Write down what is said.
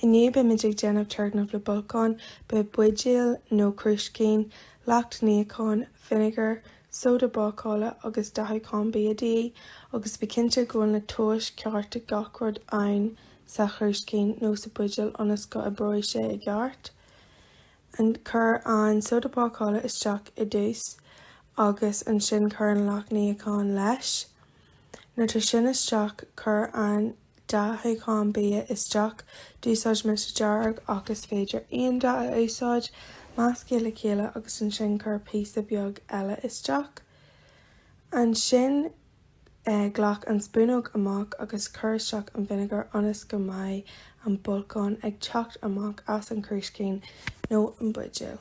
Inniu beimid ag déanamh turgnamh le bolcáin, beidh buidéal nó crúiscín, leacht níocháin, vinegar, sóda bácála agus dathúchán bia de dhíth agus bí cinnte go bhfuil na tomhais ceart de gach rud ann sa chrúiscín nó sa bhuidéal ionas go oibreoidh sé i gceart. Cuir an sóda bácála isteach i dtús agus ansin cuir an leacht níocháin leis. Nuair atá sin isteach cuir an dathúchán bia isteach, d'úsáid mise dearg ach is féidir aon dath a úsáid, measc iad le chéile agus ansin cuir píosa beag eile isteach. Ansin glac an spúnóg amach agus cuir isteach an vinegar ionas go mbeidh an bolcán ag teacht amach as an chrúiscín nó an buidéal.